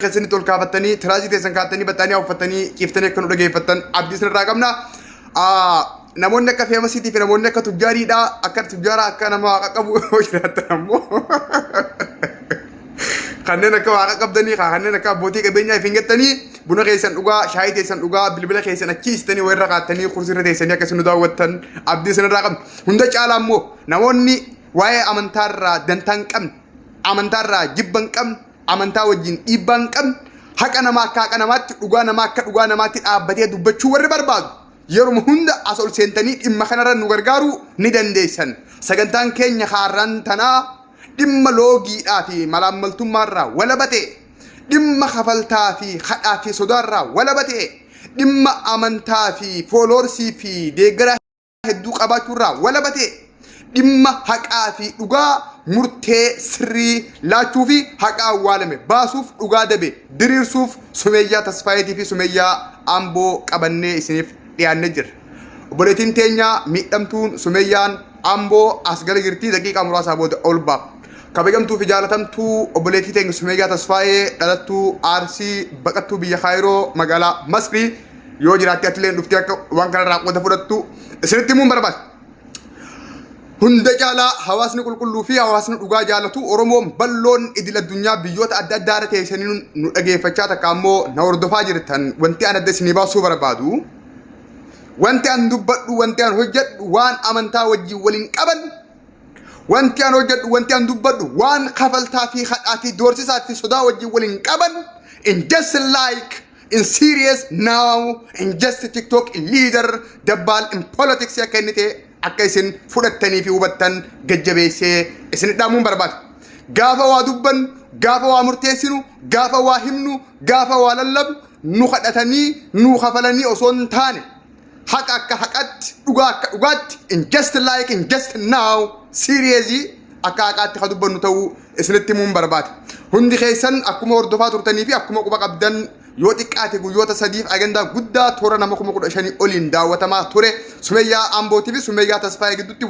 Keessanitti ol kaafattanii, tiraazii teessan kaattanii, baxxaanii uffattanii, ciiftanii akka nu dhageeffattan abdii isinirraa qabna. Namoonni akka feemasiitii fi namoonni akka tujjaariidha, akka tujjaaraa, akka nama waaqa qabu yoo jiraattan ammoo, kanneen akka waaqa qabdanii, kanneen akka abbootii qabeenyaa if hin gattanii, buna keessan dhugaa, shaayii teessan dhugaa, bilbila keessan achi istanii wayirra kaattanii, kursiirra teessanii akka isin nu daawwattan abdii isinirraa qabna. Hunda caalaa immoo namoonni waa'ee amantaarraa dantaa hin qabne, amantaarraa jibba hin qabne, amantaa wajjin dhiibbaa hin qabne, haqa namaa akka haqa namaatti, dhugaa namaa akka dhugaa namaatti dhaabbatee dubbachuu warri barbaadu, yeruma hunda as ol seentanii dhimma kanarra nu gargaaruu ni dandeessan. Sagantaan keenya haaraan tanaa dhimma loogiidhaa fi malaammaltummaarraa walaba ta'e, dhimma kafaltaa fi hadhaa fi sodaarraa walaba ta'e, dhimma amantaa fi fooloorsii fi deeggaraa hedduu qabaachuurraa walaba ta'e, dhimma haqaa fi dhugaa murtee sirrii laachuu fi haqa awwaalame baasuuf, dhugaa dabe diriirsuuf Sumeeyyaa Tasfaayeetii fi Sumeeyyaa Amboo qabannee isiniif dhiyaannee jirra. Obboleettiin teenya miidhamtuun Sumeeyyaan Amboo as gala jirti, daqiiqaa muraasaa booda ol baaf. Kabajamtuu fi jaalatamtuu obboleettii teenya Sumeeyyaa Tasfaayee, dhalattuu Arsii, baqattuu biyya Kaayiroo magaalaa Masrii yoo jiraatte, atillee dhuftee akka waan kanarraa qooda fudhattu isinitti himuun barbaada. Hunda caalaa hawaasni qulqulluu fi hawaasni dhugaa jaalatu Oromoon bal'oon idil addunyaa biyyoota adda addaa irra teessanii nu dhageeffachaa takka ammoo na hordofaa jirtan, wanti an adda isinii baasuu barbaadu, wanti an dubbadhu, wanti an hojjedhu waan amantaa wajjin waliin qaban, wanti an hojjedhu, wanti an dubbadhu waan kafaltaa fi hadhaa fi doorsisaa fi sodaa wajjin waliin qaban, in just like in serious now, in just TikTok leader dabbaal in politics akka inni ta'e akka isin fudhattanii fi hubattan gajjabeessee isin dhaamuun barbaada. Gaafa waa dubbannu, gaafa waa murteessinu, gaafa waa himnu, gaafa waa lallabnu, nu kadhatanii nu kafalanii osoo hin taane, haqa akka haqatti, dhugaa akka dhugaatti, in just like in just now seriously akka haqaatti ka dubbannu ta'uu isinitti himuun barbaada. Hundi keessan akkuma hordofaa turtanii fi akkuma quba qabdan, yoo xiqqaate guyyoota 3f agandaa guddaa toora nama 15,000 oliin daawwatamaa ture, Sumeeyyaa Ambootii fi Sumeeyyaa Tasfaayee gidduutti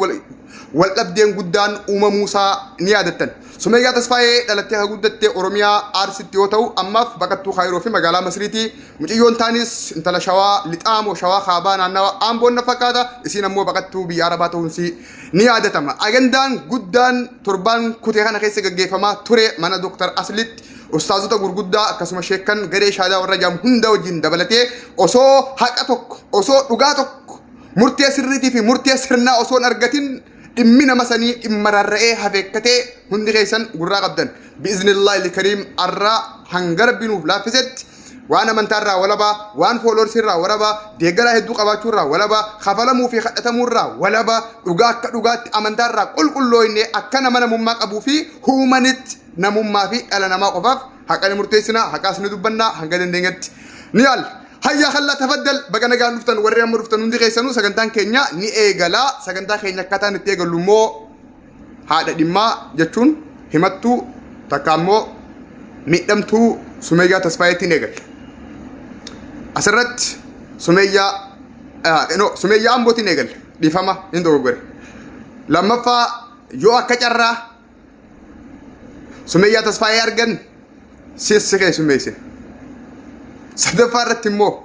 wal dhabdeen guddaan uumamuusaa ni yaadattan. Sumeeyyaa Tasfaayee dhalattee ka guddatte Oromiyaa Arsitti yoo ta'u, ammaaf baqattuu Kaayiroo fi magaalaa Masriiti. Mucayyoon taanis intala Shawaa Lixaa moo Shawaa Kaabaa naannawa Amboon na fakkaata. Isiin ammoo baqattuu biyya Arabaa ta'uunsi ni yaadatama. Agandaan guddaan torbaan kutee kana keessa gaggeeffamaa ture mana Dr. Aslitti ustaazota gurguddaa akkasuma sheekkan garee shaadaa warra jaamu hunda wajjin dabalatee, osoo haqa tokko, osoo dhugaa tokko, murtee sirriitii fi murtee sirnaa osoo hin argatin dhimmi nama sanii dhimma rarra'ee hafeekkatee hundi keessan gurraa qabdan. Bi'iznillaahi kariim, arraa hanga Rabbi nuuf laaffisetti waan amantaarraa walabaa, waan fooloorsiirraa walabaa, deeggaraa hedduu qabaachuurraa walabaa, kafalamuu fi kadhatamuurraa walabaa, dhugaa akka dhugaatti amantaarraa qulqullooyne, akka nama namummaa qabuu fi huumanitti namummaa fi dhala namaa qofaaf haqa ni murteessina, haqaas ni dubbannaa, hanga dandeenyetti ni yaalla. Hayyaa kallaa, tafaddal, baga nagaan dhuftan. Warri amma dhuftan hundi keessanuu, sagantaan keenya ni eegala. Sagantaa keenya akkaataan itti eegallu immoo haadha dhimmaa jechuun himattuu takka ammoo miidhamtuu Sumeeyyaa Tasfaayeetiin eegalla. Asirratti Sumeeyyaa, no, Sumeeyyaa Ambootiin eegalla. Dhiifama, hin dogoggore. Lammaffaa, yoo akka carraa Sumeeyyaa Tasfaayee argan, si keessummeessina. Sadaffaa irratti immoo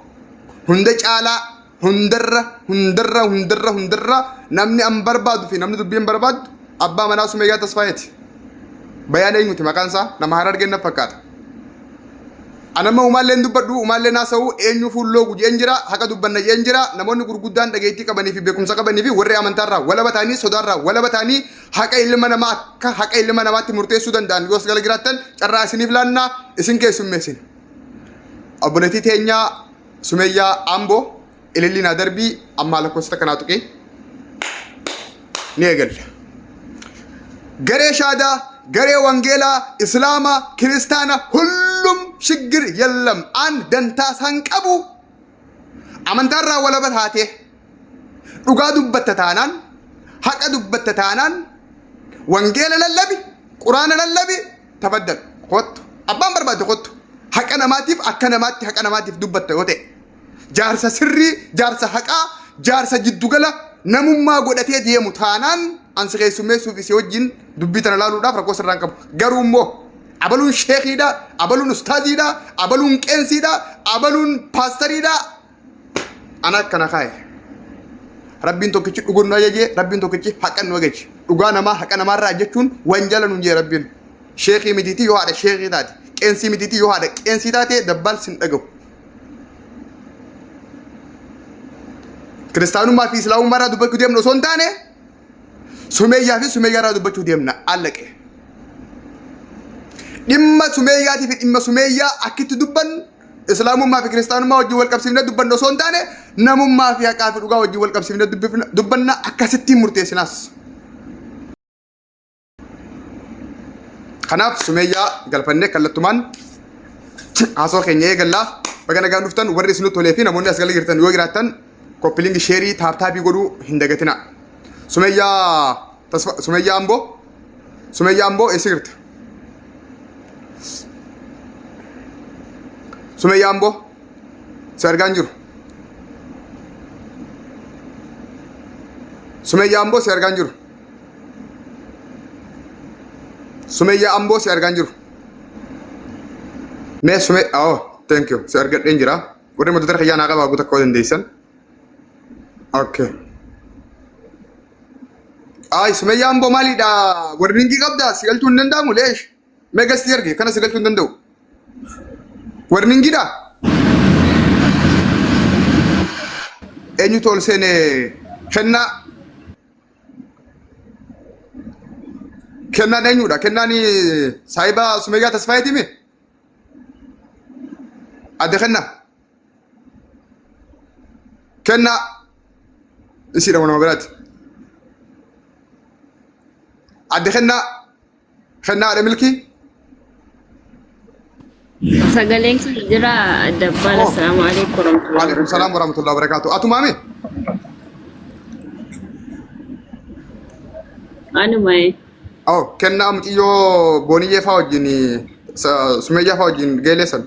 hunda caalaa, hundarra hundarra hundarra hundarra namni an barbaadu fi namni dubbii hin barbaaddu abbaa manaa Sumeeyyaa Tasfaayeeti. Bayaan eenyuti maqaan isaa? Nama Harargeen na fakkaata. Anamma umaallee hin dubbadhu, umaallee naasa'u, eenyu fuulloo gujeen jira, haqa dubbanna jeen jira. Namoonni gurguddaan dhageettii qabanii fi beekumsa qabanii fi warri amantaarraa walaba ta'anii, sodaarraa walaba ta'anii, haqa ilma namaa akka haqa ilma namaatti murteessuu danda'an yoo gala jiraattan, carraa isiniif laannaa, isin keessummeessina. Obboleettii teenyaa Sumeeyyaa Amboo, ilillii naa darbii, ammaa lakkoofsa kanaa tuqee ni eegalla. Garee shaadaa, garee wangeelaa, islaama, kiristaana, ሁሉም ችግር የለም, an dantaa isaan qabu. Amantaarraa walaba taatee dhugaa dubbatta taanaan, haqa dubbatta taanaan, wangeela lallabi, quraana lallabi, tafaddal, kottu, abbaan barbaade kottu. Haqa namaatiif, akka namaatti haqa namaatiif dubbatta yoo ta'e, jaarsa sirrii, jaarsa haqaa, jaarsa jiddugala namummaa godhatee deemu taanaan, ansi keessummeessuuf, isii wajjin dubbii tana laaluudhaaf rakkoo sirraan qabu. Garuu immoo Abaluun sheekiidha, abaluun ustaaziidha, abaluun qeensiidha, abaluun paastariidha. Ana akkana kaa'e. Rabbiin tokkichi dhuguun nu ajaje, Rabbiin tokkichi haqa nu ajaje. Dhugaa namaa haqa namaarraa jechuun wanjala nuun jee Rabbiin. Sheekii mitiitii yoo haadha sheekii taate, qeensii mitiitii yoo haadha qeensii taate dabbaal sin dhagahu. Kiristaanummaa fi Islaamummaa irraa dubbachuu deemna osoo hin taane Sumeeyyaa fi Sumeeyyaa irraa dubbachuu deemna allaqe. Dhimma Sumeeyyaatii fi dhimma Sumeeyyaa akkitti dubbannu Islaamummaa fi Kiristaanummaa wajjin wal qabsiifnee dubbanna osoo hin taane namummaa fi haqaa fi dhugaa wajjin wal qabsiifnee dubbanna akkasittiin murteessinaas. Kanaaf Sumeeyyaa galfannee kallattumaan haasoo keenya eegallaa. Baga nagaan dhuftan warri isinitti tolee fi namoonni as gala jirtan yoo jiraattan copy link share tap tap godhuu hin dagatina. Sumeeyyaa Tasfa Sumeeyyaa Amboo Sumeeyyaa Amboo eessa jirta? Sumeeyyaa Amboo si argaa hin jiru. Sumeeyyaa Amboo si argaa hin jiru. Sumeeyyaa Amboo si argaa hin jiru. Mee sume oh thank you si argadheen jira. Warri mata kiyyaa naa qabaa guutuu akka dandeessan. Okay. Ay Sumeeyyaa Amboo maalidha? Warri linkii qabdaa si galchuu hin danda'amu leesh. Mee gastii ergi kana si galchuu hin danda'u. Warri linkiidha? Eenyutu ol seene kennaa? Kennaan eenyudha? Kennaan saahiba Sumeeyyaa Tasfaayeeti mi? Adde kennaa. Kennaa. Isiidha nama biraati. Adde kennaa. Kennaa haadha milkii. Sagaleen kun jira dabbaal. Oh. Assalaamu alaikum warahmatullahi Waalaikum salaam wabarakatuh. warahmatullahi wabarakatuh. Atumaame? Anuma Oh, kennaa muciyyoo booniyyee faa wajjin sumeeyyaa faa wajjin geelee san.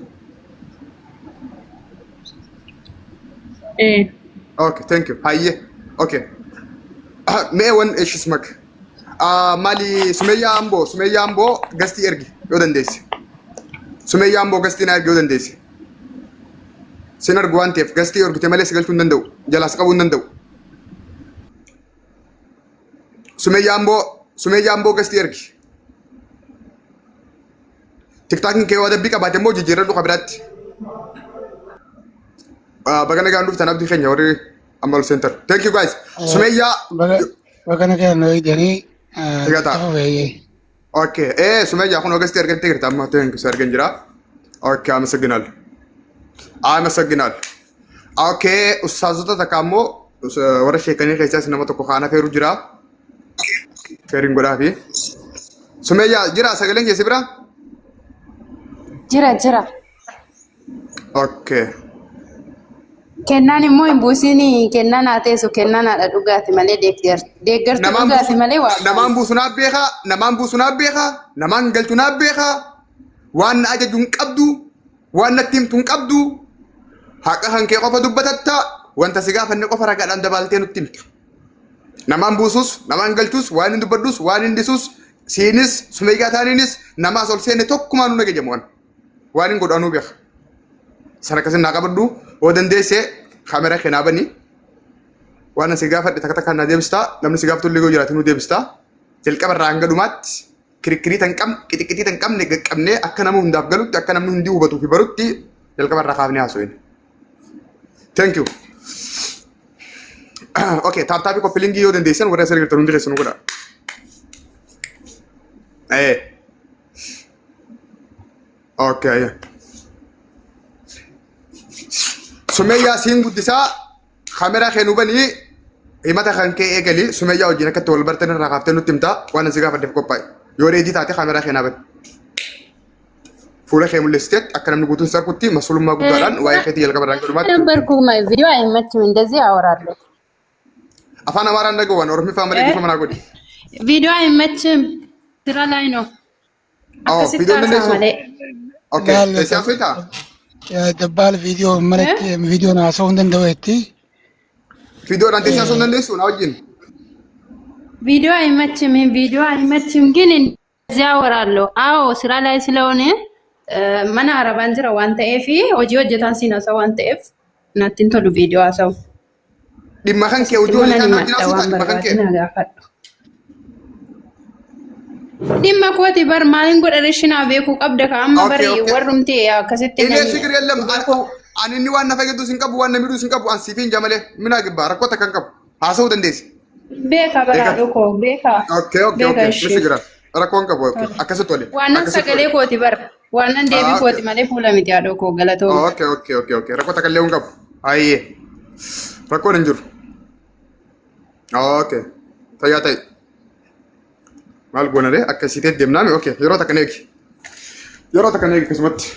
eh Okay, thank you. Hayyee. Okay. Mee wan ishis mak. Maali Sumeeyyaa Amboo, Sumeeyyaa Amboo gastii ergi yoo dandeesse. Sumeeyyaa Amboo gastii na ergi yoo dandeesse. Sin argu waan ta'eef gastii ergite malee si galchuu hin danda'u. Jalaas qabuu hin danda'u. Sumeeyyaa Amboo, Sumeeyyaa Amboo gastii ergi. Tiktaakiin kee yoo adabbii qabaate immoo jijjiirradhu ka biraatti. Baga nagaan dhuftan abdii keenya warri amma ol seentan. Thank you guys. Sumeeyyaa Baga baga nagaan nu eegdanii Egataa. itti fufeeyyee. Okay. Sumeeyyaa kun August argattee jirta amma thank you argan jira. Okay, አመሰግናለሁ. አመሰግናለሁ. Okay, ustaazota takka ammoo warra sheekanii keessaas nama tokko kaana feeru jira. Feeriin godhaafi. Sumeeyyaa jira sagaleen keessi bira? Jira jira. Okay. Kennaan immoo hin buusin kennaan haa teessu kennaan haadha dhugaati malee deeggartuu Namaan dhugaati buusu malee waa namaan buusu naaf beekaa namaan buusu naaf beekaa namaan galchu naaf beekaa waan na ajaju hin qabdu waan natti himtu hin qabdu haqa kan kee qofa dubbatatta wanta si gaafanne qofa ragaadhaan dabaaltee nutti himta. Namaan buusus namaan galchus waan hin dubbadhus waan hin dhisus siinis sumeeyyaa taaniinis namaas ol seenne tokkumaa nu nagajamu waan waan hin godhu anuu beeka. Sana akkasin naa qabadhu yoo dandeesse kaameraa kee naa bani. Waan asi gaafadhe takka takkaan naa deebistaa namni si gaafatu illee yoo jiraate nu deebistaa. Jalqaba irraa hanga dhumaatti kirikkirii tan qabne qixqixitii tan qabne qaqqabnee akka nama hundaaf galutti akka namni hundi hubatuu fi barutti jalqaba irraa kaafnee haasofne. Thank you. Okay, tap tapii copy linkii yoo dandeessan warra asirra jirtan hundi keessanuu godha. Eh. Okay. Sumeeyyaa siin guddisaa kaameraa kee nu banii himata kan kee eegali Sumeeyyaa wajjin akkatti wal bartan irraa kaaftee nutti himtaa waan asi gaafadheef qophaa'e. Yoo reedii taate kaameraa kee naa bani. Fuula kee mul'istee akka namni guutuun si argutti masulummaa guddaadhaan waa'ee keetii jalqaba irraa hanga dhumaatti. ነበርኩ ቪዲዮ አይመችም፣ እንደዚህ አወራለሁ። Afaan Amaaraan dhaga'u Oromiffaa malee bifa manaa godhi. ቪዲዮ አይመችም፣ ስራ ላይ ነው። Oh, akkasitti viidiyoon haasa'a dandeessu? malee. Okay, Laal teessee haasoftaa? dabbaal viidiyoo manatti viidiyoon haasa'uu hin danda'u jetti. Viidiyoodhaan teessee haasa'uu hin dandeessu na wajjin? ቪዲዮ አይመችም፣ ቪዲዮ አይመችም ግን እንደዚህ አወራለሁ። አዎ ስራ ላይ ስለሆነ mana arabaan jira waan ta'eef hojii hojjetaan siin haasa'u waan ta'eef natti hin tolu viidiyoo haasa'u. Dhimma kan kee hojii Dhimma hojii nan kan wajjin himadha haasoftaa waan dhimma kan kee. barbaade na gaafadhu. Dhimma kooti bar maaliin godha rishinaa beekuu qabda ka amma Okay, bari okay. warrumti akkasitti Inni nan shikir yellam ani inni waan na fayyadu sin qabu, waan na miidhu sin qabu, an siifin jamalee mina gibba rakkoo takka hin qabu, haasa'uu dandeessi. Beeka baraadhu koo beeka Okay, beeka okay. ishee. Misi jira. Rakkoo hin qabu, okay. Akkasitti waliin. Waanan Akkasitti sagalee waliin. kooti bar waanan deebii Ah, kooti okay. malee fuula miti haadhoo koo, galatooma. Okay. Rakkoo takka illee hin qabu. Ayyee. Rakkoon hin jiru. Okay. Fayyaa ta'e. Maal goona ree, akkasitee deemnaami? Okay. Yeroo takka na eegi. Yeroo takka na eegi akkasumatti.